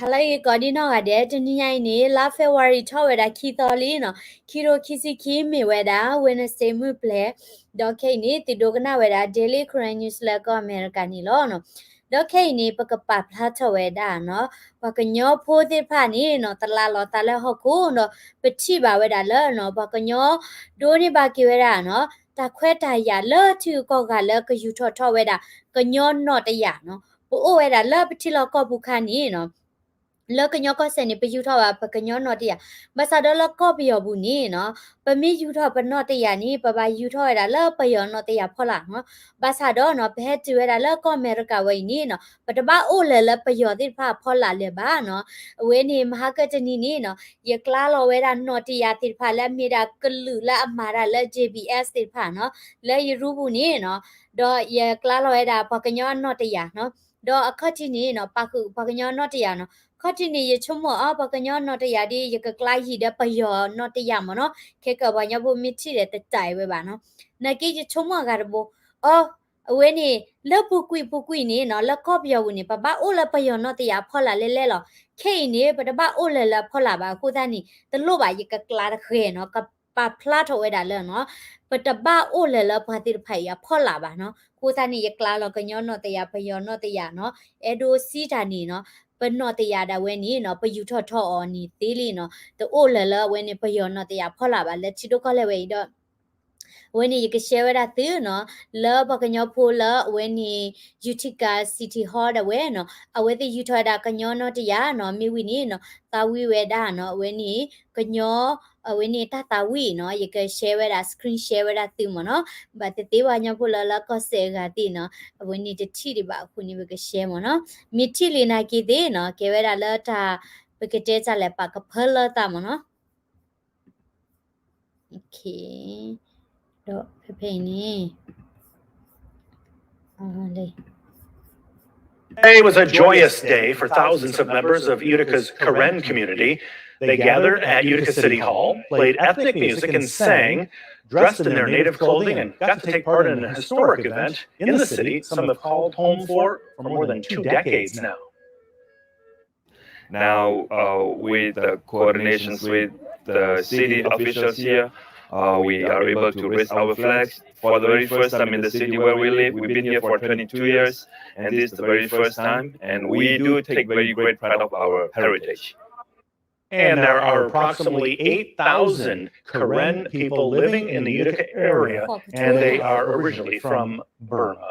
ဟါလၢအဂ့ၤကိးဒံနီၢ်ဂၤဒဲး, တနံၤညါအံၤန့ၣ် လါ February ထီၣ်ဝဲဒၣ်ခံသီလံနီၤ, ခံကထိခံဆံခံ မ့ၢ်ဝဲဒၣ် Wednesday မုၢ်ပျဲၢ်, ဒီးခဲအံၤန့ၣ် သုဒိကနၣ်ဝဲဒၣ် Daily Karen News လၢကီၢ်အမဲရကၤန့ၣ်လီၤ. ဒီးခဲအံၤန့ၣ် ပကပာ်ဖျါထီၣ်ဝဲဒၣ်နီၤ, ပှၤကညီဖိသ့ၣ်တဖၣ်န့ၣ်နီၤ တလါလီၤသးလၢဟီၣ်ခိၣ်ဒီး ပထံၣ်ဘၣ်ဝဲဒၣ်လၢနီၤ ပှၤကညီဒိးန့ၢ်ဘၣ်က့ၤဝဲဒၣ်နီၤ တၢ်ခွဲးတၢ်ယာ်လၢထံဂုၤကီၢ်ဂၤလၢကယူၤထီၣ်ထီၣ်ဝဲဒၣ် ကညီနီၣ်တယာ်နီၤ. ပအိၣ်ဝဲဒၣ်လၢပထံလီၢ်ကီၢ်ပူၤခါန့ၣ်နီၤ လၢကညီကီၢ်စဲၣ်န့ၣ် ပယူၤထီၣ်ဘၣ်ပကညီနီၣ်တယာ်, ဘၣ်ဆၣ်ဒီးလၢကီၢ်ပယီၤပူၤန့ၣ်နီၤ ပမ့ၢ်ယူၤထီၣ်ပနီၣ်တယာ်န့ၣ် ပဘၣ်ယူၤထီၣ်ဝဲဒၣ်လၢပယီၤနီၣ်တယာ်ဖီလာ်နီၤ. ဘၣ်ဆၣ်ဒီးနီၤ ပဟဲတုၤဝဲဒၣ်လၢကီၢ်အမဲရကၤဝဲအံၤန့ၣ်နီၤ ပတဘၣ်အိၣ်လၢၤလၢပယီၤသ့ၣ်တဖၣ်အဖီလာ်လၢၤဘၣ်နီၤ. အဝဲန့ၣ်မဟါကတနံၤန့ၣ်နီၤ ယကျါလီၤဝဲဒၣ်နီၣ်တယာ်သ့ၣ်တဖၣ်လၢအမ့ၢ်ဒၣ်ကလုာ်လၢအမၤတၢ်လၢ J B S သ့ၣ်တဖၣ်နီၤ လၢယရူပူၤန့ၣ်နီၤ ဒီးယကျါလီၤဝဲဒၣ်ပှၤကညီအနီၣ်တယာ်နီၤ. ဒီးအခီၣ်ထံးန့ၣ်နီၤ ပာ်ဃုာ်ပှၤကညီနီၣ်တယာ်နီၤ. အခီၣ်ထံးန့ၣ် ယဆိကမိၣ်အီၤ ပှၤကညီနီၣ်တယာ်ဒ် ယကကျါယံၤဒီးပယီၤနီၣ်တယာ်မ့ၢ်နီၤ. ခဲကၢ်ပှၤကညီဖိမ့ၢ်ထံၣ်ဒီးတတၢ်အံၤဝဲဘၣ်နီၤ. နာ်က့ယဆိကမိၣ်အဂၤတဘိ အီ အဝဲန့ၣ် လၢပူၤကွံာ်ပူၤကွံာ်န့ၣ်နီၤ လၢကီၢ်ပယီၤပူၤန့ၣ် ပဘၣ်အိၣ်လၢပယီၤနီၣ်တယာ်အဖီလာ်လဲၣ်လဲၣ်လီၤ. ခဲအံၤန့ၣ် ပတဘၣ်အိၣ်လၢၤလၢအဖီလာ်ဘၣ်အဃိသတးန့ၣ် တလိၣ်ဘၣ်ယကကျါတဃဲၤနီၤ ကပာ်ဖျါထီၣ်ဝဲဒၣ်လၢနီၤ ပတဘၣ်အိၣ်လၢၤလၢပှၤသ့ၣ်တဖၣ်အံၤအဖီလာ်ဘၣ်နီၤ. အဃိသတးန့ၣ် ယကျါလီၤကညီနီၣ်တယာ် ပယီၤနီၣ်တယာ်နီၤ အဲၣ်ဒိးစံးတၢ်န့ၣ်နီၤ ပနီၣ်တယာ်ဒၣ်ဝဲန့ၣ်နီၤ ပယူၤထီၣ်ထီအီၤန့ၣ်သ့လံနီၤ တအိၣ်လၢၤလၢအဝဲန့ၣ် ပယီၤနီၣ်တယာ်ဖီလာ်ဘၣ်လၢထံဒိၣ်ကီၢ်လဲၢ်ဝဲအံၤဒီး အဝဲန့ၣ်ယက share ဝဲဒၣ်သုနီၤ လၢပှၤကညီဖိလၢအဝဲန့ၣ် Utica City Hall ဒၣ်ဝဲနီၤ အဝဲသ့ၣ်ယူၤထီၣ်ဝဲဒၣ်ကညီနီၣ်တယာ်နီၤ မ့ၢ်ဝံၤန့ၣ်နီၤ သးဝံၣ်ဝဲဒၣ်နီၤ အဝဲန့ၣ် ကညီ အဝဲန့ၣ်တၢ်သးဝံၣ်နီၤ ယက share ဝဲဒၣ် screen share ဝဲဒၣ်သုမ့ၢ်နီၤ. ဘၣ်သ့ၣ်သ့ၣ်ပှၤကညီဖိလၢလၢကီၢ်စဲၣ်အဂၤသ့ၣ်နီၤ အဝဲန့ၣ်တထံၣ်ဒံးဘၣ်အဃိန့ၣ် ပက share မ့ၢ်နီၤ. မ့ၢ်ထံၣ်လံနာ်က့သ့ၣ်နီၤ ကဲဝဲဒၣ်လၢတၢ် ပကတဲတၢ်လဲၣ် ပာ်ကဖၢလၢသးမ့ၢ်နီၤ. ဒီးဖဲဖဲအံၤန့ၣ် Today was a joyous day for thousands of members of Utica's Karen community. They gathered at Utica City Hall, played ethnic music, and sang, dressed in their native clothing, and got to take part in a historic event in the city some have called home for, for more than two decades now. Now, uh, with the coordinations with the city officials here, uh, we are able to raise our flags for the very first time in the city where we live. We've been here for twenty-two years, and this is the very first time, and we do take very great pride of our heritage. And there are approximately eight thousand Karen people living in the Utica area, and they are originally from Burma.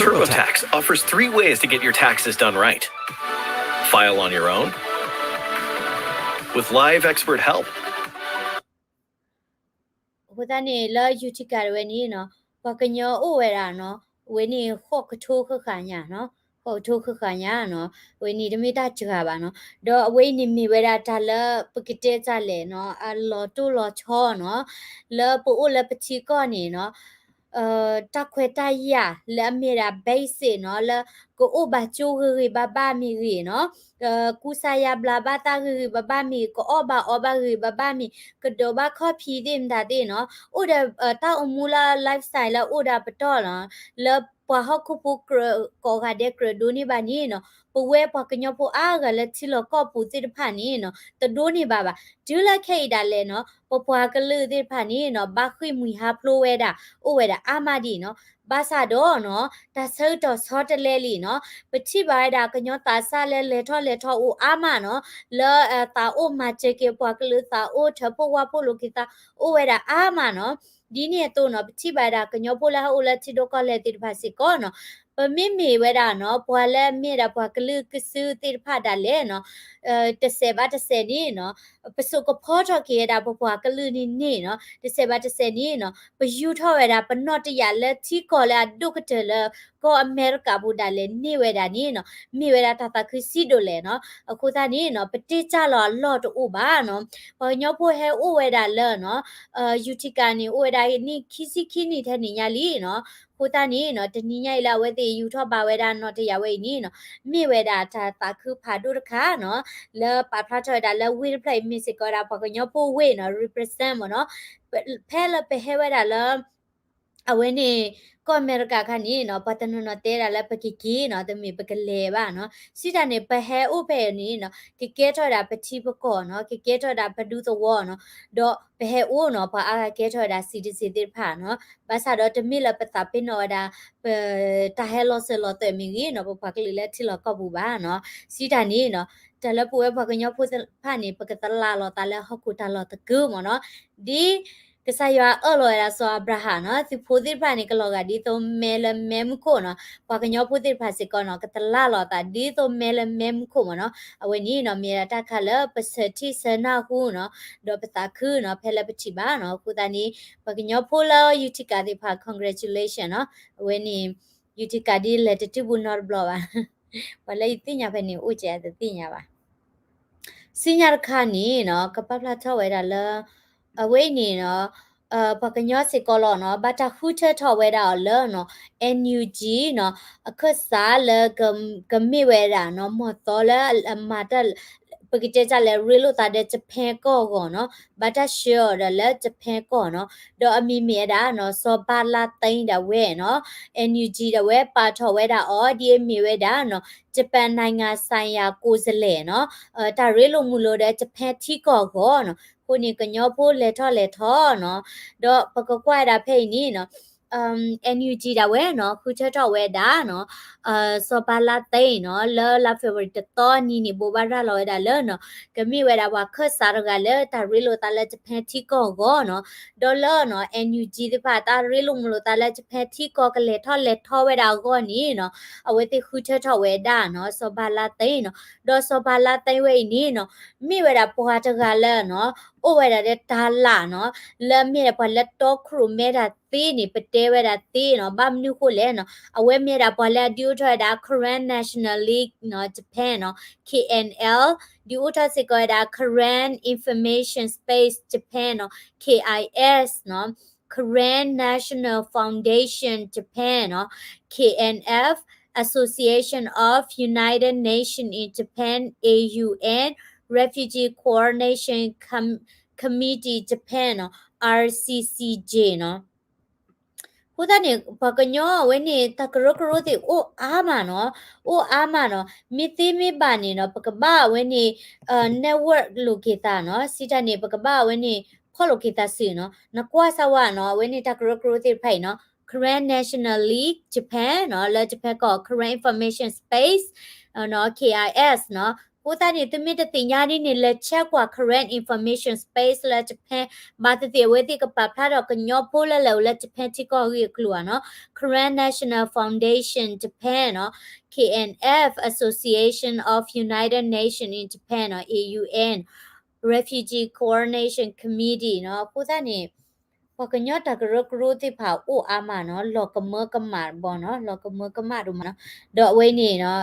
TurboTax offers three ways to get your taxes done right. File on your own, with live expert help, အဃိသတးန့ၣ် လၢ Utica တဝဲန့ၣ်နီၤ ပှၤကညီအိၣ်ဝဲဒၣ်နီၤ အဝဲန့ၣ် ဃိးကထိဃၣ်ဃၣ်ညါနီၤ ဃိးကထိဃၣ်ဃၣ်ညါနီၤ အဝဲန့ၣ်တမ့ၢ်တၢ်စှၤဘၣ်နီၤ ဒီးအဝဲအံၤန့ၣ်မ့ၢ်ဝဲဒၣ်တၢ်လၢပကတဲတၢ်လဲၣ်နီၤ အလီၤတိၢ်လီၤဆီနီၤ လၢပအိၣ်လၢပထံကီၢ်န့ၣ်နီၤ တၢ်ခွဲးတၢ်ယာ်လၢအမ့ၢ်ဒၣ် basic နီၤ လၢကအိၣ်ဘၣ်ကၠိဂ့ၤဂ့ၤဘၣ်ဘၣ်မ့ၢ်ဂ့ၤနီၤ ကူစါယါဘျါဘၣ်သးဂ့ၤဂ့ၤဘၣ်ဘၣ်မ့ၢ် ကအီၣ်ဘၣ်အီဘၣ်ဂ့ၤဂ့ၤဘၣ်ဘၣ်မ့ၢ် ကဒိးဘၣ်ခီၣ်ဖံးသ့ၣ်မတၤသ့ၣ်နီၤ အိၣ်ဒီး တၢ်အိၣ်မူလၢ lifestyle လၢအိၣ်ဒီးပတီၢ်နီၤ လၢပှၤဟီၣ်ခိၣ်ဖိကြၢးကိးဂၤဒဲးကြၢးဒိးန့ၢ်ဘၣ်န့ၣ်နီၤ ပဝဲပှၤကညီဖိအါဂၤလၢထံလီၢ်ကီၢ်ပူၤသ့ၣ်တဖၣ်န့ၣ်နီၤ တဒိးန့ၢ်ဘၣ်ဘၣ် တုၤလၢခဲအံၤဒၣ်လဲာ်နီၤ ပပှၤကလုာ်သ့ၣ်တဖၣ်န့ၣ်နီၤ ဘၣ်ဃ့ၢ်မှံဟးဖျိးဝဲဒၣ် အိၣ်ဝဲဒၣ်အါမးဒံးနီၤ ဘၣ်ဆၣ်ဒီးနီၤ တၢ်ဆၢကတီၢ်ဆီတလဲလံနီၤ ပထံၣ်ဘၣ်ဝဲဒၣ်ကညီသးစၢ်လၢလဲၤထီၣ်လဲၤထီအိၣ်အါမးနီၤ လၢသးအိၣ်မၤစၢၤက့ၤပှၤကလုာ်သးအိၣ်ထၢဖှိၣ်ဝၣ်ဖှိၣ်လိာ်က့ၤသးအိၣ်ဝဲဒၣ်အါမးနီၤ ဒ်န့ၣ်အသိးနီၤ ပထံၣ်ဘၣ်ဝဲဒၣ်ကညီဖိလၢဟဲအိၣ်လၢထံဒိၣ်ကီၢ်လဲၢ်သ့ၣ်တဖၣ်စ့ၢ်ကီးနီၤ ပမ့မ့ၢ်ဝဲဒၣ်နီၤ ပှၤလၢမ့ၢ်ဒၣ်ပှၤကလုာ်ကစုသ့ၣ်တဖၣ်ဒၣ်လဲာ်နီၤ တစဲးဘၣ်တစဲးန့ၣ်နီၤ ပစိာ်ကဖီထီၣ်က့ၤဝဲဒၣ်ပပှၤကလုာ်န့ၣ်န့ၣ်နီၤ တစဲးဘၣ်တစဲးန့ၣ်နီၤ ပယူၤထီၣ်ဝဲဒၣ်ပနီၣ်တယာ်လၢထံကီၢ်လၢအဒိၣ်ကတၢၢ်လၢ ကီၢ်အမဲရကၤပူၤဒၣ်လဲာ်န့ၢ်ဝဲဒၣ်န့ၣ်နီၤ မ့ၢ်ဝဲဒၣ်တၢ်သးခုစံဒိၣ်လဲၣ်နီၤ အဃိသတးန့ၣ်နီၤ ပတဲတၢ်လီၤအလီၢ်တအိၣ်ဘၣ်နီၤ ပှၤကညီဖိဟဲအိၣ်ဝဲဒၣ်လၢနီၤ Utica န့ၣ် အိၣ်ဝဲဒၣ်နံၣ်ခံဆံခံနံၣ်ထဲန့ၣ်ညါလံနီၤ အဃိသတးန့ၣ်နီၤ တနံၤညါအံၤလၢအဝဲသ့ၣ်ယူၤထီၣ်ဘၣ်ဝဲဒၣ်နီၣ်တယာ်ဝဲအံၤန့ၣ်နီၤ မ့ၢ်ဝဲဒၣ်တၢ်သးခုဖးဒိၣ်တခါနီၤ လၢပာ်ဖျါထီၣ်ဝဲဒၣ်လၢဝ့ၢ်တဖျၢၣ်အံၤမ့ၢ်စ့ၢ်ကီးဝဲဒၣ်ပှၤကညီဖိဝ့ၢ်နီၤ represent မ့ၢ်နီၤ ဖဲလၢပဟဲဝဲဒၣ်လၢ အဝဲန့ၣ် ကီၢ်အမဲရကၤခါန့ၣ်နီၤ ပှၤတနီၤနီၤတဲဒၣ်လၢပကက့ၤနီၤ တမ့ၢ်ပကလဲၤဘၣ်နီၤ. စံးတၢ်န့ၣ် ပဟဲအိၣ်ဖဲအံၤန့ၣ်နီၤ ကကဲထီၣ်ဝဲဒၣ်ပထံပကီၢ်နီၤ ကကဲထီၣ်ဝဲဒၣ်ပဒူသဝီနီၤ ဒီးပဟဲအိၣ်နီၤ ပှၤအါဂၤကဲထီၣ်ဝဲဒၣ် citizen သ့ၣ်တဖၣ်နီၤ. ဘၣ်ဆၣ်ဒီးတမ့ၢ်လၢပသးပ့ၤနီၣ်ဝဲဒၣ် ပတၢ်ဟဲလီၤစၢၤလီၤသွဲၣ်မ့ၢ်ဂ့ၤနီၤ ပပှၤကလုာ်လၢထံလီၢ်ကီၢ်ပူၤဘၣ်နီၤ. စံးတၢ်န့ၣ်နီၤ တၢ်လၢပဝဲပှၤကညီဖိသ့ၣ်တဖၣ်န့ၣ် ပကသလၣ်လီၤသးလၢဟီၣ်ခိၣ်တၢ်လီၢ်သကုၤမ့ၢ်နီၤ. ဒ် ကစၢ်ယွၤအၢၣ်လီၤဝဲဒၣ်စီၤအၤဘြၤဟၣ်နီၤ သုးဖိသ့ၣ်တဖၣ်န့ၣ် ကလီၤဂာ်ဒ်သိးမဲလၢမဲမူခိၣ်နီၤ. ပှၤကညီဖိသ့ၣ်တဖၣ်စ့ၢ်ကီးနီၤ ကသလၣ်လီၤသးဒ်သိးမဲလၢမဲမူခိၣ်မ့ၢ်နီၤ. အဝဲန့ၣ်နီၤ မ့ၢ်ဒၣ်တၢ်ခါလၢပဆၢထံၣ်ဆၢနၢ်ဟူနီၤ ဒီးပသးခုနီၤ ဖဲလၢပထံၣ်ဘၣ်နီၤ. အဃိသတးန့ၣ် ပှၤကညီဖိလၢ Utica သ့ၣ်တဖၣ် congratulation နီၤ. အဝဲန့ၣ် Utica ဒ်လဲၤတတုၤဘူးနီတဘျီဘၣ် ပှၤလၢယသ့ၣ်ညါဖဲန့ၣ် အိၣ်ကဲတသ့ၣ်ညါဘၣ်. စံညါတခါန့ၣ်နီၤ ကပာ်ဖျါထီၣ်ဝဲဒၣ်လၢ အဝဲအံၤန့ၣ်နီၤ ပှၤကညီစ့ၢ်ကီးလီၤနီၤ ဘၣ်တၢ်ဃုထၢထီၣ်ဝဲဒၣ်အီၤလၢနီၤ NUG နီၤ အခၢၣ်စးလၢ ကမ့ၢ်ဝဲဒၣ်နီၤ မီၢ်သီလၢအမၤတၢ် ပကတဲတၢ်လဲၣ် ရ့လိာ်သးဒီး Japan ကီၢ်အဂီၢ်နီၤ ဘၣ်တၢ်ဆှၢအီၤဒီးလၢ Japan ကီၢ်နီၤ ဒီးအမံၤမ့ၢ်ဝဲဒၣ်နီၤ စီၤဘၣ်လါသ့ဒၣ်ဝဲနီၤ NUG ဒၣ်ဝဲပာ်ထီၣ်ဝဲဒၣ်အီၤ ဒ်အမ့ၢ်ဝဲဒၣ်နီၤ Japan နိုင်ငံဆိုင်ရာကိုယ်စားလှယ်နီၤ တၢ်ရ့လိာ်မုာ်လိာ်ဒီး Japan ထံကီၢ်အဂီၢ်နီၤ. အဃိန့ၣ် ကညီဖိလဲၤထီၣ်လဲၤထီနီၤ ဒီးပကကွၢ်ဝဲဒၣ်ဖဲအံၤန့ၣ်နီၤ NUG ဒၣ်ဝဲနီၤ ဃုထၢထီၣ်ဝဲဒၣ်နီၤ စီၤဘၣ်လါသ့နီၤ လၢလါ February တသီနံၤန့ၣ် ဘိးဘၣ်ရၤလီၤဝဲဒၣ်လၢနီၤ ကမ့ၢ်ဝဲဒၣ်ပှၤခၢၣ်စးတဂၤလၢတၢ်ရ့လိာ်သးလၢ Japan ထံကီၢ်အဂီၢ်နီၤ. ဒီးလၢနီၤ NUG သ့ၣ်တဖၣ် တၢ်ရ့လိာ်မုာ်လိာ်သးလၢ Japan ထံကီၢ်ကလဲၤထီၣ်လဲၤထီဝဲဒၣ်အဂီၢ်န့ၣ်နီၤ အဝဲသ့ၣ်ဃုထၢထီၣ်ဝဲဒၣ်နီၤ စီၤဘၣ်လါသ့နီၤ. ဒီးစီၤဘၣ်လါသ့ဝဲအံၤန့ၣ်နီၤ မ့ၢ်ဝဲဒၣ်ပှၤတဂၤလၢနီၤ အိၣ်ဝဲဒၣ်လၢတၢ်လၢ်နီၤ လၢမ့ၢ်ဒၣ်ပှၤလၢတီခိၣ်ရိၣ်မဲတၢ်သ့န့ၣ် ပတဲဝဲဒၣ်သ့နီၤ ဘၣ်မနုၤဃိလဲၣ်နီၤ အဝဲမ့ၢ်ဒၣ်ပှၤလၢအဒုးအိၣ်ထီၣ်ဝဲဒၣ် Karen National League နီၤ Japan နီၤ K N L ဒုးအိၣ်ထီၣ်စ့ၢ်ကီးဝဲဒၣ် Karen Information Space Japan နီၤ K I S နီၤ Karen National Foundation Japan နီၤ K N F Association of United Nations in Japan A U N Refugee Coordination Com- Committee Japan နီၤ R C C J နီၤ. အဃိသတးန့ၣ် ပှၤကညီအဝဲန့ၣ် တၢ်ကရၢကရိသ့ၣ်အိၣ်အါမးနီၤ အိၣ်အါမးနီၤ မ့ၢ်သ့မ့ၢ်ဘၣ်န့ၣ်နီၤ ပကဘၣ်အဝဲန့ၣ် network လိာ်က့ၤသးနီၤ စံးတၢ်န့ၣ် ပကဘၣ်အဝဲန့ၣ် ဖီၣ်လိာ်က့ၤသးစုနီၤ နကွၢ်စၢ်ဝဲနီၤ အဝဲန့ၣ်တၢ်ကရၢကရိသ့ၣ်တဖၣ်အံၤနီၤ Karen National League Japan နီၤ လၢ Japan ကီၢ် Karen Information Space နီၤ K I S နီၤ အဃိသတးန့ၣ် သုမ့ၢ်တသ့ၣ်ညါဒ်န့ၣ် လဲၤဆဲးကွၢ် Karen Information Space လၢ Japan ဘၣ်သ့ၣ်သ့ၣ် အဝဲသ့ၣ်ကပာ်ဖျါထီၣ်ကညီဖိလၢလဲၤအိၣ်လၢ Japan ထံကီၢ်အဂ့ၢ်အကျိၤဧါနီၤ Karen National Foundation Japan နီၤ K N F Association of United Nations in Japan နီၤ A U N Refugee Coordination Committee နီၤ အဃိသတးန့ၣ် ပှၤကညီတၢ်ကရၢကရိသ့ၣ်တဖၣ်အိၣ်အါမးနီၤ လီၤကမၢကမၣ်ဘီနီၤ လီၤကမၢကမၣ်ဒိၣ်မးနီၤ ဒီးအဝဲန့ၣ်နီၤ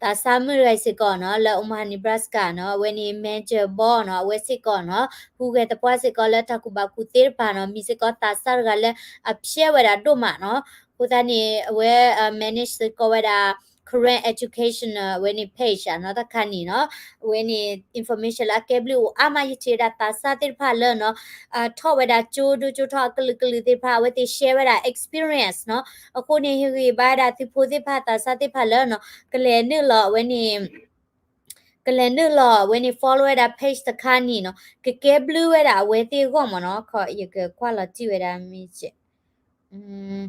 သးစၢ်မုၣ်တဂၤစ့ၢ်ကီးနီၤ လၢ Omaha Nebraska နီၤ အဝဲန့ၣ် Major Ball နီၤ အဝဲစ့ၢ်ကီးနီၤ ဟူးဂဲၤသပှၢ်စ့ၢ်ကီးလၢတၢ်ကူၣ်ဘၣ်ကူၣ်သ့တဖၣ်နီၤ မ့ၢ်စ့ၢ်ကီးသးစၢ်တဂၤလၢအဖျဲဝဲဒၣ်ဒိၣ်မးနီၤ အဃိသတးန့ၣ် အဝဲ manage စ့ၢ်ကီးဝဲဒၣ် Karen Education အဝဲန့ၣ် page နီၤ တၢ်ခါန့ၣ်နီၤ အဝဲန့ၣ် information လၢအကဲဘျုးအိၣ်အါမး ယထံၣ်ဝဲဒၣ်သးစၢ်သ့ၣ်တဖၣ်လၢနီၤ ထီၣ်ဝဲဒၣ်ကၠိဒိကၠိထီၣ်အကလုာ်ကလုာ်သ့ၣ်တဖၣ် အဝဲသ့ၣ် share ဝဲဒၣ် experience နီၤ အဃိန့ၣ် ဟ့ၣ်ဂံၢ်ဘါဝဲဒၣ်သုးဖိသ့ၣ်တဖၣ်သးစၢ်သ့ၣ်တဖၣ်လၢနီၤ ကလဲၤနုာ်လီၤအဝဲန့ၣ် ကလဲၤနုာ်လီၤအဝဲန့ၣ် follow ဝဲဒၣ် page တခါန့ၣ်နီၤ ကကဲဘျုးဝဲဒၣ်အဝဲသ့ၣ်အဂီၢ်မးနီၤ ယကကွၢ်လီၤတံၢ်ဝဲဒၣ်မ့ၢ်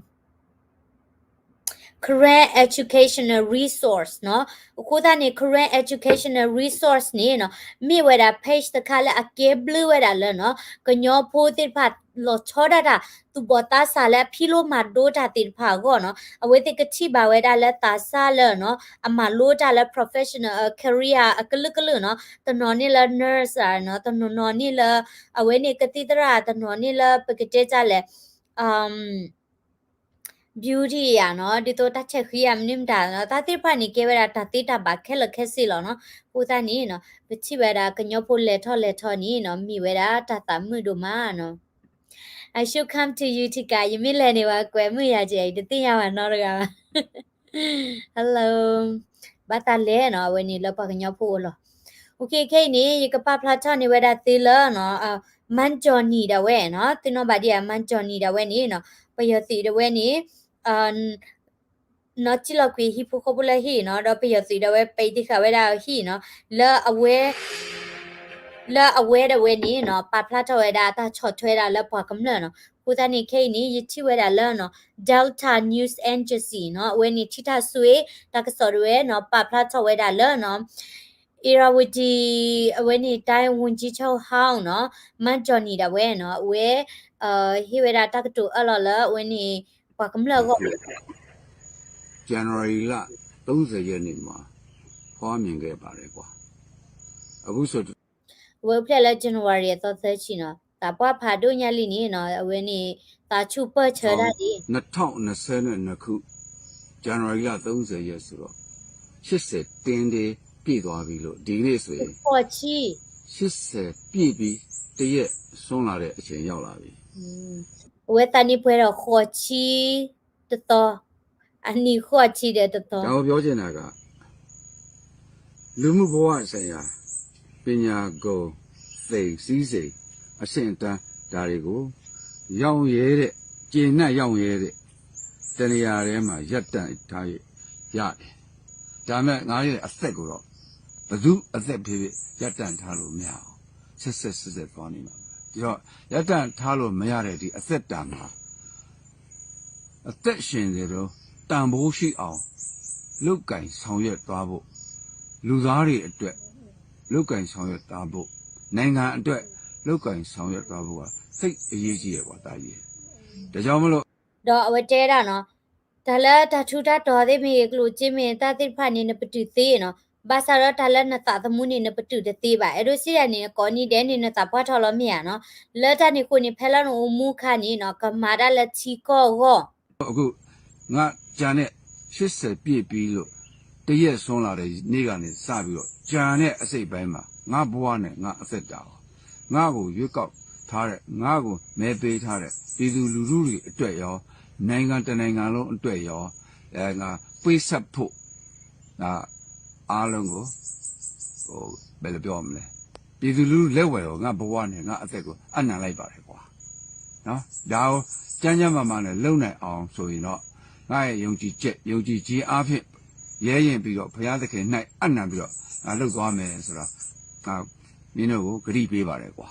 Karen Educational Resource နီၤ အဃိသတးန့ၣ် Karen Educational Resource န့ၣ်နီၤ မ့ၢ်ဝဲဒၣ် page တခါလၢအကဲဘျုးဝဲဒၣ်လၢနီၤ ကညီဖိသ့ၣ်တဖၣ်လီၤဆီဒၣ်တၢ် သူၣ်ဘီၣ်သးစၢ်လၢအဖံးလိမၤဒိးတၢ်သ့ၣ်တဖၣ်အဂီၢ်နီၤ အဝဲသ့ၣ်ကထံၣ်ဘၣ်ဝဲဒၣ်လၢသးစၢ်လၢနီၤ အမၤလိတၢ်လၢ professional career အကလုာ်ကလုာ်နီၤ တနီၤန့ၣ်လၢ nurse နီၤ တနီၤနီၤန့ၣ်လၢ အဝဲန့ၣ်ကသံၣ်သရၣ် တနီၤန့ၣ်လၢပကတဲတၢ်လဲၣ် beauty ဧါနီၤ ဒ်သိးတၢ်ဆဲးဃံဧါ မနုၤမတၤနီၤ တၢ်သ့ၣ်တဖၣ်န့ၣ် ကဲဝဲဒၣ်တၢ်သ့တၢ်ဘၣ်ခဲလၢာ်ခဲဆ့လီၤနီၤ အဃိသတးန့ၣ်နီၤ ပထံၣ်ဝဲဒၣ်ကညီဖိလဲၤထီၣ်လဲၤထီန့ၣ်နီၤ မ့ၢ်ဝဲဒၣ်တၢ်သးမုာ်ဒိၣ်မးနီၤ I should come to Utica ယမ့ၢ်လဲၤန့ၣ် ပှၤကွဲးမုာ်ယၤက့ၤ ယတသ့ၣ်ညါဘၣ်နီတဂၤဘၣ် Hello ဘၣ်သးလဲၣ်နီၤ အဝဲန့ၣ်လၢပှၤကညီဖိအအိၣ်လီၤ OK ခဲအံၤန့ၣ် ယကပာ်ဖျါထီၣ်န့ၢ်ဝဲဒၣ်သုလၢနီၤ မၢ်ကၠီၣ်နံၣ်ဒၣ်ဝဲနီၤ, သုနီၣ်ဘၣ်ဒံးဧါ, မၢ်ကၠီၣ်နံၣ်ဒၣ်ဝဲန့ၣ်နီၤ, ပယီၤသုးဒၣ်ဝဲန့ၣ် နီၢ်ကံလီၤကွံာ်ဟံၣ်ဖိဃီဖိလၢဟံၣ်နီၤ, ဒီးပယီၤသုးဒၣ်ဝဲ ပဲတံၢ်ဃာ်ဝဲဒၣ်ဟံၣ်နီၤ, လၢအဝဲ လၢအဝဲဒၣ်ဝဲန့ၣ်နီၤ, ပာ်ဖျါထီၣ်ဝဲဒၣ်တၢ်ဆီၣ်ထွဲဒၣ်လၢပှၤကမျၢၢ်နီၤ. အဃိသတးန့ၣ် ခဲအံၤန့ၣ် ယထံၣ်ဝဲဒၣ်လၢနီၤ Delta News Agency နီၤ, အဝဲန့ၣ် ထံထၣ်စွ့ တၢ်ကစီၣ်ဒၣ်ဝဲနီၤ, ပာ်ဖျါထီၣ်ဝဲဒၣ်လၢနီၤ Irrawaddy အဝဲန့ၣ် တိုင်းဝန်ကြီးချုပ်ဟောင်းနီၤ, မၢ်ကၠီၣ်နံၣ်ဒၣ်ဝဲနီၤ, အဝဲ ဟ့ၣ်ဝဲဒၣ်တၢ်ကတိၤအၢၣ်လီၤလၢအဝဲန့ၣ် ပှၤကမျၢၢ်အဂီၢ် ဇန်နဝါရီလ သုံးဆယ်ရက်နေ့မှာ ဖွားမြင်ခဲ့ပါတယ်ကွာ အခုဆို အဝဲအိၣ်ဖျဲၣ်လၢ January အသီသၢဆံနီၤ, သးပှၢ်ဖးဒိၣ်ညါလံန့ၣ်နီၤ, အဝဲန့ၣ် သးဆူၣ်ပၢၢ်ဆၢတၢ်ဒ် နှစ်ထောင့်နှစ်ဆယ့်နှစ်ခု ဇန်နဝါရီလ သုံးဆယ်ရက်ဆိုတော့ ရှစ်ဆယ်တင်းတင်းပြည့်သွားပြီလို့ ဒီကနေ့ဆိုရင် ဃိးဆံ ရှစ်ဆယ်ပြည့်ပြီး တစ်ရက်စွန်းလာတဲ့အချိန်ရောက်လာပြီ အဝဲသးနံၣ်ပှဲၤဒီးဃိးဆံတသီ, အနံၣ်ဃိးဆံဒီးတသီ ဒါကိုပြောချင်တာက လူမှုဘဝဆိုင်ရာ ပညာကုန်သိမ်စည်းစိမ်အဆင့်အတန်းဒါတွေကို ရောင့်ရဲတဲ့ ကျေနပ်ရောင့်ရဲတဲ့ တနေရာထဲမှာရပ်တန့်ထားရတယ်။ ဒါပေမဲ့ ငါရဲ့အသက်ကိုတော့ ဘယ်သူအသက်ဖြစ်ဖြစ် ရပ်တန့်ထားလို့မရအောင် ဆက်ဆက်ဆက်ဆက်သွားနေမှာပဲ။ ဒီတော့ ရပ်တန့်ထားလို့မရတဲ့ဒီအသက်တာမှာ အသက်ရှင်နေတုန်း တန်ဖိုးရှိအောင် လုပ်ကိုင်ဆောင်ရွက်သွားဖို့ လူသားတွေအတွက် လုပ်ကိုင်ဆောင်ရွက်သွားဖို့ နိုင်ငံအတွက် လုပ်ကိုင်ဆောင်ရွက်သွားဖို့က သိပ်အရေးကြီးတယ်ကွာ သားကြီးရယ်။ ဒါကြောင့်မလို့ ဒီးအဝဲတဲဒၣ်နီၤ, တၢ်လၢတၢ်ထူးတၢ်တီၤသ့ၣ်မ့ၢ်ဂ့ၤ ကျိၣ်စ့မ့ၢ်ဂ့ၤ တၢ်သ့ၣ်တဖၣ်န့ၣ် နပတုာ်သ့နီၤ, ဘၣ်ဆၣ်ဒီးတၢ်လၢနသးသမူန့ၣ် နပတုာ်တသ့ဘၣ်. အဲၣ်ဒိးစံးဒၣ်န့ၣ် ကိးနံၤဒဲးန့ၣ် နသးပှၢ်ထီၣ်လီၤမ့ၢ်ဧါနီၤ, လၢတၢ်န့ၣ်အဃိန့ၣ် ဖဲလၢနအိၣ်မူအခါန့ၣ်နီၤ ကမၤတၢ်လၢထံကီၢ်အဂီၢ် အခု ငါ ကျန်တဲ့ ရှစ်ဆယ်ပြည့်ပြီးလို့ တစ်ရက်စွန်းလာတဲ့နေ့ကနေစပြီးတော့ ကျန်တဲ့အစိတ်ပိုင်းမှာ ငါ့ဘဝနဲ့ ငါ့အသက်တာကို ငါ့ကိုရွေးကောက်ထားတဲ့ ငါ့ကိုမဲပေးထားတဲ့ ပြည်သူလူထုတွေအတွက်ရော နိုင်ငံတစ်နိုင်ငံလုံးအတွက်ရော အဲ ငါပေးဆပ်ဖို့ ငါအားလုံးကို ဟို ဘယ်လိုပြောရမလဲ ပြည်သူလူထုလက်ဝယ်ကို ငါ့ဘဝနဲ့ ငါ့အသက်ကို အပ်နှံလိုက်ပါတယ်ကွာ နော် ဒါကို ကျန်းကျန်းမာမာနဲ့ လုပ်နိုင်အောင်ဆိုရင်တော့ ငါ့ရဲ့ ယုံကြည်ချက် ယုံကြည်ခြင်းအားဖြင့် ရဲရင့်ပြီးတော့ ဘုရားသခင်၌အပ်နှံပြီးတော့ ငါလုပ်သွားမယ်ဆိုတာ ငါမင်းတို့ကို ကတိပေးပါတယ်ကွာ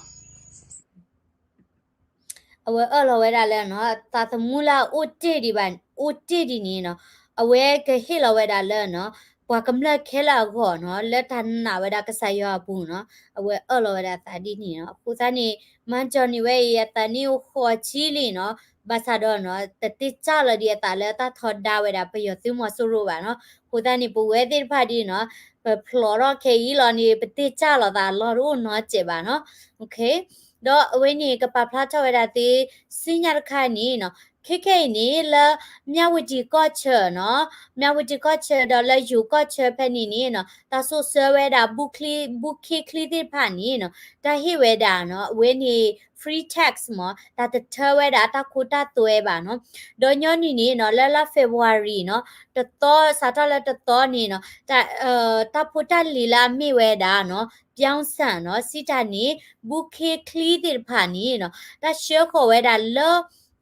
အဝဲအၢၣ်လီၤဝဲဒၣ်လၢနီၤ သးသမူလၢအအိၣ်တ့ၢ်ဒံးဘၣ် အိၣ်တ့ၢ်ဒံးန့ၣ်နီၤ အဝဲကဟ့ၣ်လီၤဝဲဒၣ်လၢနီၤ ပှၤကမျၢၢ်ခဲလၢာ်အဂီၢ်နီၤ လၢတၢ်နာ်ဝဲဒၣ်ကစၢ်ယွၤအပူၤနီၤ အဝဲအၢၣ်လီၤဝဲဒၣ်သးဒ်န့ၣ်နီၤ အဃိသတးန့ၣ် မၤကၠီၣ်န့ၣ်ဝဲအံၤ အသးနံၣ်အိၣ်ဃိးဆံလံနီၤ ဘၣ်ဆၣ်ဒီးနီၤ တတ့ၢ်စၢ်လီၤဒံးအသးလၢတၢ်ထီဒါဝဲဒၣ်ပယီၤသုးမီၤစိရိၤဘၣ်နီၤ အဃိသတးန့ၣ် ပဝဲသ့ၣ်တဖၣ်ဒ်နီၤ ပဖျိးထီၣ်ခဲအံၤလီၤန့ၣ် ပတ့ၢ်စၢ်လီၤသးလီၤတအိၣ်နီတစဲးဘၣ်နီၤ ဒီးအဝဲန့ၣ် ကပာ်ဖျါထီၣ်ဝဲဒၣ်သ့ စံညါတခါန့ၣ်နီၤ ခဲခဲအံၤန့ၣ် လၢ မြဝတီ ကီၢ်ဆၢနီၤ မြဝတီ ကီၢ်ဆၢဒီးလၢယိၤကီၢ်ဆၢဖဲန့ၣ်န့ၣ်နီၤ တၢ်စိာ်ဆှၢဝဲဒၣ် ဘူးခ့ချံသ့ၣ်တဖၣ်န့ၣ်နီၤ တၢ်ဟ့ၣ်ဝဲဒၣ်နီၤ အဝဲန့ၣ် free tax မ့ၢ် တၢ်တထၢဝဲဒၣ်တၢ်ခိတၢ်သွဲဘၣ်နီၤ ဒီးညီနုၢ်န့ၣ်နီၤ လၢလါ February နီၤ တသီ စးထီၣ်လၢတသီန့ၣ်နီၤ တၢ် တၢ်ဖိတၢ်လံၤလၢအမ့ၢ်ဝဲဒၣ်နီၤ ပြောင်းဆံနီၤ စံးတၢ်န့ၣ် ဘူးခ့ချံသ့ၣ်တဖၣ်န့ၣ်နီၤ တၢ်ဆှၢဃီၤဝဲဒၣ်လၢ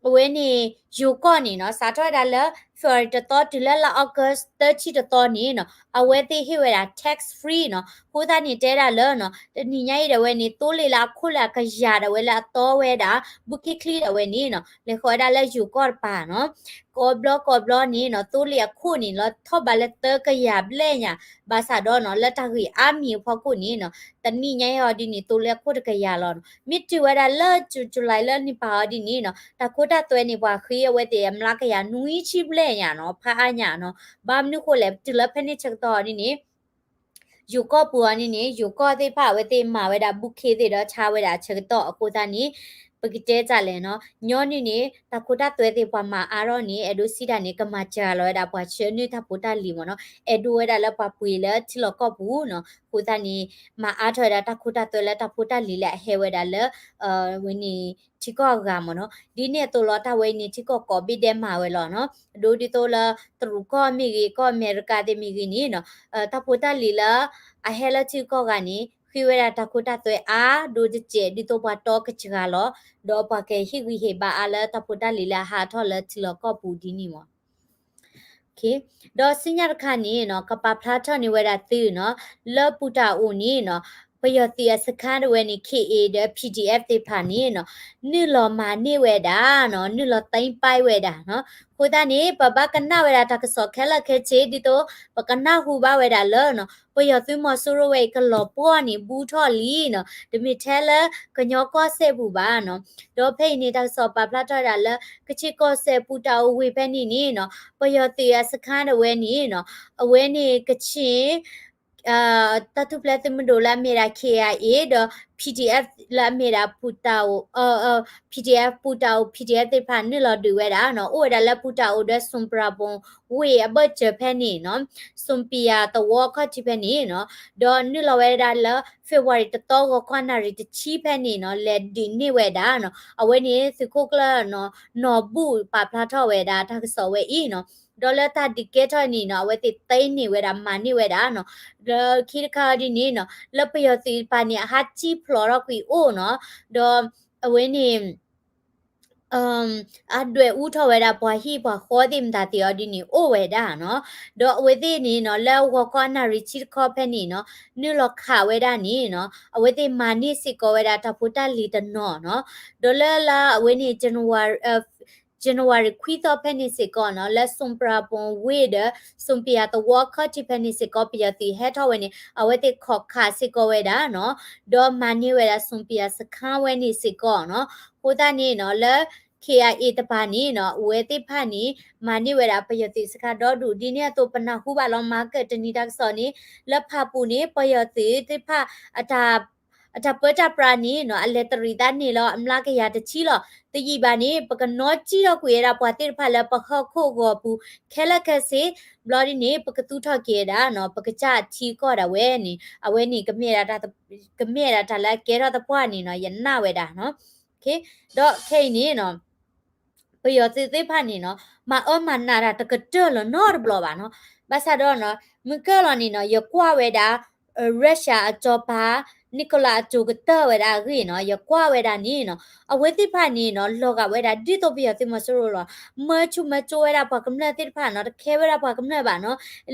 အဝဲန့ၣ် ယိၤကီၢ်န့ၣ်နီၤ စးထီၣ်ဝဲဒၣ်လၢ February တသီ တုၤလၢလါ August သၢဆံတသီန့ၣ်နီၤ အဝဲသ့ၣ်ဟ့ၣ်ဝဲဒၣ် tax free နီၤ အဃိသတးန့ၣ် တဲဒၣ်လၢနီၤ တနံၤညါအံၤဒၣ်ဝဲန့ၣ် သိလ့ၣ်လၢအခိၣ်လၢအကယၤဒၣ်ဝဲလၢအသီဝဲဒၣ် ဘူးခ့ချံဒၣ်ဝဲန့ၣ်နီၤ လဲၤဃီၤဝဲဒၣ်လၢယိၤကီၢ်တပၤနီၤ ကိးဘျီကိးဘျီန့ၣ်နီၤ သိလ့ၣ်အခိၣ်န့ၣ် လီၤထီၣ်ဘးလၢသၢကယၤဘျဲၣ်ညါ ဘၣ်ဆၣ်ဒီးနီၤ လၢတၢ်ဂ့ၢ်အါမံၤအဖီခိၣ်န့ၣ်နီၤ တနံၤညါအံၤအီၤဒ်န့ၣ် သိလ့ၣ်အခိၣ်တကယၤလီၤနီၤ မ့ၢ်တုၤဝဲဒၣ်လၢ July လၢနံၣ်ပာ်အီၤဒ်န့ၣ်နီၤ တၢ်ခိတၢ်သွဲန့ၣ် ပှၤဃ့အဝဲသ့ၣ်အမျးကယၤနွံဆံဘျဲၣ်ညါနီၤ ဖးအါညါနီၤ ဘၣ်မနုၤဃိလဲၣ် တုၤလၢဖဲန့ၣ်ဆၢကတီၢ်အီၤဒ်န့ၣ် ယိၤကီၢ်ပူၤအီၤဒ်န့ၣ် ယိၤကီၢ်သ့ၣ်တဖၣ်အဝဲသ့ၣ်မၤဝဲဒၣ် ဘူးခ့သ့ၣ်ဒီး ဆါဝဲဒၣ်အဆၢကတီၢ်အဃိသတးန့ၣ် ပကတဲတၢ်လဲၣ်နီၤ ညီနုၢ်န့ၣ် တၢ်ခိတၢ်သွဲသ့ၣ်ပှၤမၤအါထီၣ်န့ၣ် အဲၣ်ဒိးစံးတၢ်န့ၣ် ကမၤစှၤလီၤဝဲဒၣ်ပှၤဆှၢနုာ်တၢ်ဖိတၢ်လံၤမ့ၢ်နီၤ အဲၣ်ဒိးဝဲဒၣ်လၢပှၤပှ့ၤလၢထံလီၢ်ကီၢ်ပူၤနီၤ အဃိသတးန့ၣ် မၤအါထီၣ်ဝဲဒၣ်တၢ်ခိတၢ်သွဲလၢတၢ်ဖိတၢ်လံၤလၢအဟဲဝဲဒၣ်လၢ ဝဲန့ၣ် ထံကီၢ်အဂၤမ့ၢ်နီၤ ဒ်န့ၣ်အသိးလီၤ တၢ်ဝဲအံၤန့ၣ်ထံကီၢ်ကိးဘ့ၣ်ဒဲးမၤဝဲလီၤနီၤ အဒိဒ်သိးလၢ တရူးကီၢ်မ့ၢ်ဂ့ၤ ကီၢ်အမဲရကၤသ့ၣ်မ့ၢ်ဂ့ၤန့ၣ်နီၤ တၢ်ဖိတၢ်လံၤလၢ အဟဲလၢထံကီၢ်ဂၤန့ၣ် က့ၤဝဲဒၣ်တၢ်ခိတၢ်သွဲအါဒိၣ်တစဲး ဒ်သိးပှၤတီကစှၤလီၤ, ဒီးပှၤကဟ့ၣ်ဂံၢ်ဟ့ၣ်ဘါအါလၢတၢ်ဖိတၢ်လံၤလၢအဟးထီၣ်လၢထံလီၢ်ကီၢ်ပူၤဒ်န့ၣ်မး. ဒီးဆူညါတခါန့ၣ်နီၤ ကပာ်ဖျါထီၣ်န့ၢ်ဝဲဒၣ်သုနီၤ လၢပူၤတၢ်အိၣ်န့ၣ်နီၤ ပယီၤသုးအစခါတဝဲန့ၣ် ခ့ၣ်အ့ၣ် ဒီး ပီၣ်ထံအ့ၣ် သ့ၣ်တဖၣ်န့ၣ်နီၤ နုာ်လီၤမၤန့ၢ်ဝဲဒၣ်နီၤ နုာ်လီၤသိမ်းပိုက်ဝဲဒၣ်နီၤ. အဃိသတးန့ၣ် ပဘၣ်ကနၣ်ဝဲဒၣ်တၢ်ကစီၣ်ခဲလၢာ်ခဲဆ့ ဒ်သိးပကနၢ်ဟူဘၣ်ဝဲဒၣ်လၢနီၤ ပယီၤသုးမီၤစိရိၤဝဲအံၤ ကလီၤပှီၢ်န့ၣ် ဘူးထီၣ်လံနီၤ တမ့ၢ်ထဲလၢကညီကီၢ်စဲၣ်ပူၤဘၣ်နီၤ. ဒီးဖဲအံၤန့ၣ် တၢ်ကစီၣ်ပာ်ဖျါထီၣ်ဝဲဒၣ်လၢ ကခ့ၣ်ကီၢ်စဲၣ်ပူၤတၢ်အိၣ်ဝ့ၢ်ဖဲန့ၣ်န့ၣ်နီၤ ပယီၤသုးအစခါတဝဲန့ၣ်နီၤ အဝဲန့ၣ်ကခ့ၣ် တၢ်ထူၣ်ဖျဲးသုးမုၢ်ဒိၣ်လၢအမ့ၢ်ဒၣ် ခ့ၣ်အ့ၣ်အ့ၣ် ဒီး ပီၣ်ထံအ့ၣ် လၢအမ့ၢ်ဒၣ်ပူၤတၢ်အိၣ် ပီၣ်ထံအ့ၣ် ပူၤတၢ်အိၣ် ပီၣ်ထံအ့ၣ် သ့ၣ်တဖၣ် နုာ်လီၤဒုးဝဲဒၣ်နီၤ အိၣ်ဝဲဒၣ်လၢပူၤတၢ်အိၣ်ဒီး စွန်ပရၤပူၤဝ့ၢ်အဘၢၣ်စၢၤဖဲန့ၣ်နီၤ စွန်ပယၤသဝီခီၣ်ထံးဖဲန့ၣ်နီၤ ဒီးနုာ်လီၤဝဲဒၣ်လၢ February တသီ ဂီၤခီနၣ်ရံၣ်တဆံဖဲန့ၣ်နီၤ လဲၤဒုးန့ၢ်ဝဲဒၣ်နီၤ အဝဲန့ၣ်သုးခိၣ်ကျၢၢ်နီၤ နီၢ်ဘူၣ်ပာ်ဖျါထီၣ်ဝဲဒၣ်တၢ်ကစီၣ်ဝဲအံၤနီၤ ဒီးလၢတၢ်ဒုးကဲထီၣ်န့ၣ်နီၤ အဝဲသ့ၣ်သ့န့ၢ်ဝဲဒၣ် မၤန့ၢ်ဝဲဒၣ်နီၤ ဒီးခံတခါဒ်န့ၣ်နီၤ လၢပယီၤသုးတဖၣ်န့ၣ် အဟးစံၣ်ဖျိးထီၣ်ကွံာ်အိၣ်နီၤ ဒီးအဝဲန့ၣ် အဒွဲၣ်အူထီၣ်ဝဲဒၣ်ပှၤဟံၣ်ပှၤဃီသ့ၣ်မတၤသ့ၣ်အီၤဒ်န့ၣ် အိၣ်ဝဲဒၣ်နီၤ ဒီးအဝဲသ့ၣ်န့ၣ်နီၤ လၢဂီၤခီအနၣ်ရံၣ်ဆံတခီဖဲန့ၣ်နီၤ နုာ်လီၤခးဝဲဒၣ်န့ၣ်နီၤ အဝဲသ့ၣ်မၤန့ၢ်စ့ၢ်ကီးဝဲဒၣ်တၢ်ဖိတၢ်လံၤတနီၤနီၤ ဒီးလၢလၢအဝဲန့ၣ် January ခွံသီဖဲန့ၣ်စ့ၢ်ကီးနီၤ လၢစွန်ပရၤပူၤဝ့ၢ်ဒီး စွန်ပယၤသဝီခီၣ်ထံးဖဲန့ၣ်စ့ၢ်ကီး ပယီၤသုးဟဲထီၣ်ဝဲန့ၣ် အဝဲသ့ၣ်ခိးခးစ့ၢ်ကီးဝဲဒၣ်နီၤ ဒီးမၤန့ၢ်ဝဲဒၣ်စွန်ပယၤစခါဝဲန့ၣ်စ့ၢ်ကီးနီၤ အဃိသတးန့ၣ်နီၤ လၢ ခ့ၣ်အ့ၣ်အ့ၣ် တပၤန့ၣ်နီၤ အဝဲသ့ၣ်တဖၣ်န့ၣ် မၤန့ၢ်ဝဲဒၣ်ပယီၤသုးစခါဒီဒူၣ် ဒ်န့ၣ်အသိးပနၢ်ဟူဘၣ်လီၤ မၤကၢၣ်တနံၤတၢ်ကစီၣ်န့ၣ် လၢဖၣ်ပူၤန့ၣ် ပယီၤသုးသ့ၣ်တဖၣ် အတၢ်ပၢတၢ်ပြးန့ၣ်နီၤ အလဲၤတရံးသးန့ၣ်လီၤ အမျးကယၤတဆံလီၤ တယံာ်ဘၣ်န့ၣ် ပကနီၣ်ကံၣ်ထီၣ်ကွံာ်ဝဲဒၣ်ပှၤသ့ၣ်တဖၣ်လၢပဟီၣ်ခိၣ်ဂီၤပူၤ ခဲလၢာ်ခဲဆ့ ဘျီဒ်န့ၣ် ပကသူၣ်ထီၣ်က့ၤဝဲဒၣ်နီၤ ပကစၢ်အထံအကီၢ်ဒၣ်ဝဲန့ၣ် အဝဲန့ၣ် ကမ့ၢ်ဒၣ်တၢ်လၢအကဲထီၣ်သပှၢ်န့ၣ်နီၤ ယနာ်ဝဲဒၣ်နီၤ ဒီးခဲအံၤန့ၣ်နီၤ ပယီၤသုးသ့ၣ်တဖၣ်န့ၣ်နီၤ မၤအၢမၤနးတၢ်တကတၢၢ်လၢၤနီတဘျီဘၣ်နီၤ ဘၣ်ဆၣ်ဒီးနီၤ မုၢ်ကၢၢ်လီၤန့ၣ်နီၤ ယကွၢ်ဝဲဒၣ် Russia အစီၤပၤ Nicholas အစိၤကတၢၢ်ဝဲဒၣ်အဂ့ၢ်နီၤ ယကွၢ်ဝဲဒၣ်န့ၣ်နီၤ အဝဲသ့ၣ်တဖၣ်န့ၣ်နီၤ လီၤဂာ်ဝဲဒၣ်ဒ်သိးပယီၤသုးမီၤစိရိၤလီၤ မၢဆူၣ်မၢကၠိဝဲဒၣ်ပှၤကမျၢၢ်သ့ၣ်တဖၣ်နီၤ တခဲဝဲဒၣ်ပှၤကမျၢၢ်ဘၣ်နီၤ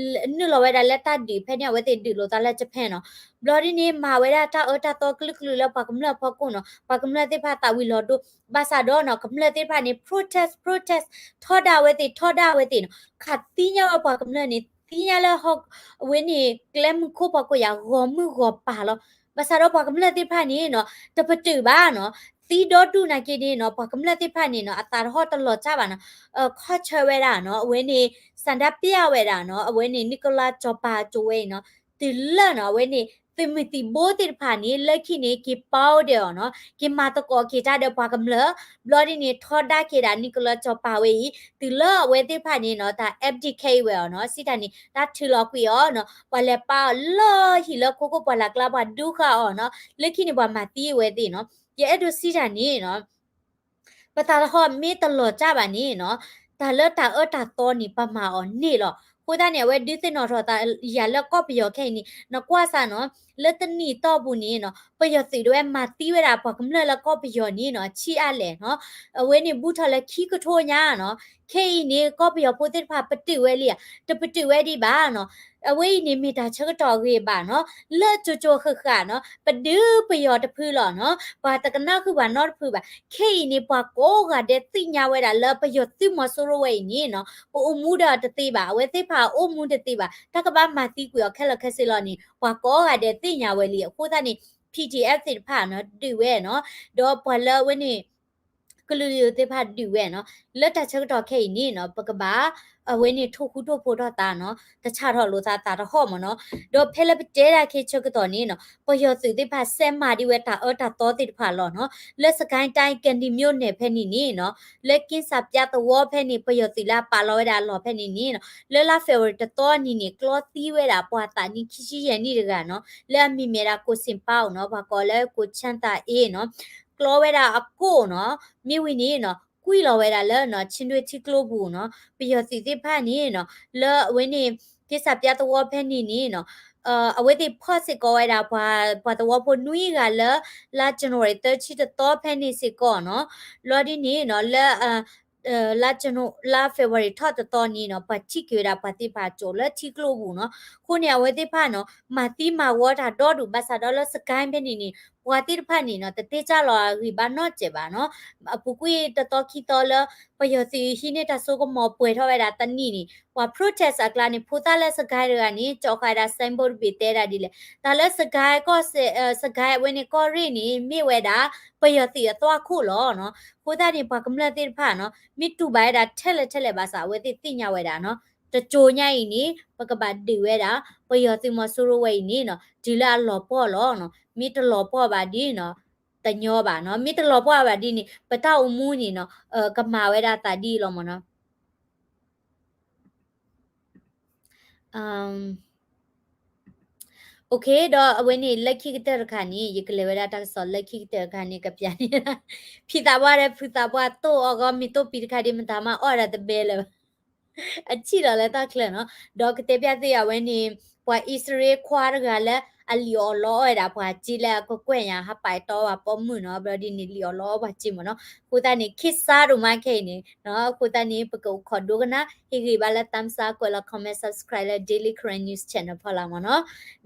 နုာ်လီၤဝဲဒၣ်လၢတၢ်ဒုးဖဲန့ၣ် အဝဲသ့ၣ်ဒုးလိာ်သးလၢ Japan နီၤ ဘျီဒ်န့ၣ် မၤဝဲဒၣ်တၢ်အၢတၢ်သီကလုာ်ကလုာ်လၢပှၤကမျၢၢ်အဖီခိၣ်နီၤ ပှၤကမျၢၢ်သ့ၣ်တဖၣ်သးဝံၤလီၤဒိ ဘၣ်ဆၣ်ဒီးနီၤ ကမျၢၢ်သ့ၣ်တဖၣ်န့ၣ် protest protest ထီဒါဝဲသ့ၣ် ထီဒါဝဲသ့ၣ်နီၤ ခးသံညါဝဲပှၤကမျၢၢ်န့ၣ် သံညါလၢ အဝဲန့ၣ် ကျဲမုၢ်ခိၣ်ဖီခိၣ်ယၤ ဂီၤမုၢ်ဂီၤပၤလီၤ ဘၣ်ဆၣ်ဒီးပှၤကမျၢၢ်သ့ၣ်တဖၣ်န့ၣ်နီၤ တပတုာ်ဘၣ်နီၤ သံဒီဒူၣ်နာ်က့န့ၣ်နီၤ ပှၤကမျၢၢ်သ့ၣ်တဖၣ်န့ၣ်နီၤ အသးတဟီၣ်တလီၤစၢ်ဘၣ်နီၤ ခီၣ်ဆၢဝဲဒၣ်နီၤ အဝဲန့ၣ် ဆန္ဒပြဝဲဒၣ်နီၤ အဝဲန့ၣ် Nicholas စီၤပၤအစိၤဝဲအံၤနီၤ တုၤလၢနီၤ အဝဲန့ၣ် သုးမုၢ်သံၣ်ဘိသ့ၣ်တဖၣ်န့ၣ် လၢခံန့ၣ် က့ၤပာ်ဒဲးအီၤနီၤ က့ၤမၤသကိးက့ၤတၢ်ဒီးပှၤကမျၢၢ် ဘျီဒ်န့ၣ် ထီဒါက့ၤဒၣ် Nicholas စီၤပၤဝဲအံၤ တုၤလၢအဝဲသ့ၣ်တဖၣ်န့ၣ်နီၤ တၢ် abdicate ဝဲအီၤနီၤ စံးတၢ်န့ၣ် တၢ်ထုးလီၤကွံာ်အီၤနီၤ ပှၤလဲၤပာ်အီၤလၢဟံၣ်လၢခိခိၣ် ပှၤလၢ်ကျါပှၤဒူဃာ်အီၤနီၤ လၢခံန့ၣ်ပှၤမၤသံအဝဲသ့ၣ်နီၤ ယအဲၣ်ဒိးစံးတၢ်န့ၣ်နီၤ ပသးတဟီၣ်မ့ၢ်တလီၤစၢ်ဘၣ်န့ၣ်နီၤ တၢ်လၢတၢ်အၢတၢ်သီန့ၣ် ပမၤအီၤန့ၢ်လီၤ. အဃိသတးန့ၣ် အဝဲဒုးသ့ၣ်နီၣ်ထီၣ်သးယၤလၢကီၢ်ပယီၤခဲအံၤန့ၣ် နကွၢ်စ့ၢ်နီၤ လၢတနံၣ်တီၢ်ပူၤန့ၣ်နီၤ ပယီၤသုးဒၣ်ဝဲမၤသံဝဲဒၣ်ပှၤကမျၢၢ်လၢကီၢ်ပယီၤန့ၣ်နီၤ ဆံးအါလဲၣ်နီၤ အဝဲန့ၣ်ဘူးထီၣ်လၢခံကထိညါနီၤ ခဲအံၤန့ၣ် ကီၢ်ပယီၤဖိသ့ၣ်တဖၣ်ပတုာ်ဝဲလံဧါ တပတုာ်ဝဲဒံးဘၣ်နီၤ အဝဲအံၤန့ၣ်မ့ၢ်တၢ်ဆၢကတီၢ်အဂ့ၤဘၣ်နီၤ လၢအကၠိကၠိဃၣ်ဃၣ်နီၤ ပဒုးပယီၤတဖုလီၤနီၤ ပှၤတကနၣ်ဃုာ်ပှၤနီတဖုဘၣ် ခဲအံၤန့ၣ် ပှၤကိးဂၤဒဲးသ့ၣ်ညါဝဲဒၣ်လၢပယီၤသုးမီၤစိရိၤဝဲအံၤန့ၣ်နီၤ ပအိၣ်မူဒီးတသ့ဘၣ် အဝဲသ့ၣ်တဖၣ်အိၣ်မူတသ့ဘၣ် တၢ်ကဘၣ်မၤသံကွံာ်အီၤခဲလၢာ်ခဲဆ့လီၤန့ၣ် ပှၤကိးဂၤဒဲးသ့ၣ်ညါဝဲလံ အဃိသတးန့ၣ် ပီၣ်ထံအ့ၣ် သ့ၣ်တဖၣ်နီၤ ဒုးဝဲနီၤ ဒီးပှၤလၢအဝဲန့ၣ် ကလုာ်ဒူၣ်သ့ၣ်တဖၣ်ဒုးဝဲနီၤ လၢတၢ်ဆၢကတီၢ်ခဲအံၤန့ၣ်နီၤ ပကဘၣ် အဝဲန့ၣ်ထိၣ်ဃူထိၣ်ဖိးထီၣ်သးနီၤ တဆၣ်ထီၣ်လိာ်သးသးတဟီၣ်မ့ၢ်နီၤ ဒီးဖဲလၢပတဲဒၣ်ခဲဆၢကတီၢ်န့ၣ်နီၤ ပယီၤသုးသ့ၣ်တဖၣ်စဲးမၤဒံးဝဲတၢ်အၢတၢ်သီသ့ၣ်တဖၣ်လီၤနီၤ လၢစကဲတၢ်ကဲၤဒံၤမိန့ၣ်ဖဲန့ၣ်န့ၣ်နီၤ လၢက့စၣ်ပၠးသဝီဖဲန့ၣ် ပယီၤသုးလၢအပာ်လီၤဝဲဒၣ်အလီၢ်ဖဲန့ၣ်န့ၣ်နီၤ လၢလါဖ့ၤဘြူၤအါရံၤတသီအနံၤန့ၣ် ကျီသံဝဲဒၣ်ပှၤသးနံၣ်ခံဆံယဲၢ်နံၣ်တဂၤနီၤ လၢအမံၤမ့ၢ်ဒၣ်ကိၣ်စ့ၣ်ပၢ်အိၣ်နီၤ ပှၤကိးလၢကိၣ်ဆၣ်သးအ့နီၤ ကျီဝဲဒၣ်အကိၣ်နီၤ မ့ၢ်ဝံၤန့ၣ်နီၤ ကွံာ်လီၤဝဲဒၣ်လၢနီၤ ဆံဒွဲထံကျိပူၤနီၤ ပယီၤသုးသ့ၣ်တဖၣ်န့ၣ်နီၤ လၢအဝဲန့ၣ် က့စၣ်ပၠးသဝီဖဲန့ၣ်န့ၣ်နီၤ အဝဲသ့ၣ်ဖီၣ်စ့ၢ်ကီးဝဲဒၣ် ပှၤသဝီဖိနွံဂၤလၢ လါ January သၢဆံတသီဖဲန့ၣ်စ့ၢ်ကီးနီၤ. လီၤဒ်န့ၣ်နီၤ လၢ လါ Jan- လါ February ထီၣ်တသီန့ၣ်နီၤ ပှၤထံၣ်က့ၤဝဲဒၣ်ပှၤသ့ၣ်တဖၣ်ကၠိလၢထံကျိပူၤနီၤ. အဃိန့ၣ် အဝဲသ့ၣ်တဖၣ်နီၤ မၤသံမၤဝီတၢ်ဒီဒူၣ် ဘၣ်ဆၣ်ဒီးလၢ Sagaing ဖဲန့ၣ်န့ၣ် ပှၤသ့ၣ်တဖၣ်န့ၣ်နီၤ တတဲကၢ်လီၤအဂံၢ်ဘါနီတစဲးဘၣ်နီၤ. အပူၤကွံာ်တသီခံသီလၢ ပယီၤသုးဟံးန့ၢ်တၢ်စိကမီၤပှဲၤထီၣ်ဝဲဒၣ်တနံၣ်န့ၣ် ပှၤ protest အကျါန့ၣ် ဖိသၣ်လၢ Sagaing တဂၤန့ၣ် ကၠီးဃာ်ဝဲဒၣ် signboard တဘ့ၣ် တဲဒၣ်ဒ်လဲၣ်, တၢ်လၢ Sagaing ကီၢ်စဲၣ် Sagaing အဝဲန့ၣ်ကီၢ်ရ့ၣ်န့ၣ် မ့ၢ်ဝဲဒၣ် ပယီၤသုးအသွၣ်ခိၣ်လီၤနီၤ. အဃိသတးန့ၣ် ပှၤကမျၢၢ်သ့ၣ်တဖၣ်နီၤ မ့ၢ်တူၢ်ဘၣ်ဝဲဒၣ်ထဲလဲၣ်ထဲလဲၣ်ဘၣ်ဆၣ် အဝဲသ့ၣ်သ့ၣ်ညါဝဲဒၣ်နီၤ တကၠိညါအံၤန့ၣ် ပကဘၣ်ဒုးဝဲဒၣ် ပယီၤသုးမီၤစိရိၤဝဲအံၤန့ၣ်နီၤ တုၤလၢအလီၤပှီၢ်လီၤနီၤ. မ့ၢ်တလီၤပှီၢ်ဘၣ်ဒ်နီၤ တညီဘၣ်နီၤ. မ့ၢ်တလီၤပှီၢ်ဘၣ်ဒ်န့ၣ် ပတၢ်အိၣ်မူန့ၣ်နီၤ ကမၤဝဲဒၣ်သးဒ်အံၤလီၤမ့ၢ်နီၤ. OK ဒီးအဝဲန့ၣ် လၢခံကတၢၢ်တခါန့ၣ် ယကလဲၤဝဲဒၣ်တၢ်ကစီၣ်လၢခံကတၢၢ်တခါန့ၣ် ကပျးန့ၣ် ဖံသးပှၢ်ဒီးဖုသးပှၢ် တိၢ်အီၣ်ဂီၢ်မ့ၤတိၢ်ပံၤတခါဒ် မတၤမၤအီၣ်ဒၣ်တဘဲလၢၤဘၣ် အထံၣ်လီၤလၢတၢ်ချၢနီၤ. ဒီးကတဲပျၢ်သ့ၣ်အဝဲန့ၣ် ပှၤအံၣ်စရ့လးခွါတဂၤလၢ အလံၣ်အီၣ်လီအီၣ်ဝဲဒၣ် ပှၤစ့လၢအကကွဲၢ်ညါ ဟးပာ်တီပှၤပိာ်မုၣ်နီၤ ဘျီဒ်န့ၣ် လံၣ်အီၣ်လီအီၣ်ပှၤစ့မ့ၢ်နီၤ. အဃိသတးန့ၣ် ခ့စါဒိၣ်မးခဲအံၤန့ၣ်နီၤ. အဃိသတးန့ၣ် ပကအိၣ်ခိးဒိကနၣ် ဟ့ၣ်ဂံၢ်ဘါလၢ thumbs up ကွဲးလီၤ comment subscribe လၢ Daily Karen News Channel ဖီလာ်မ့ၢ်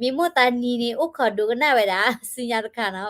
နီၤ. မ့ၢ်မိၣ်သးနံၤန့ၣ် အိၣ်ခိးဒိကနၣ်ဝဲဒၣ် ဆူညါတခါနီၤ.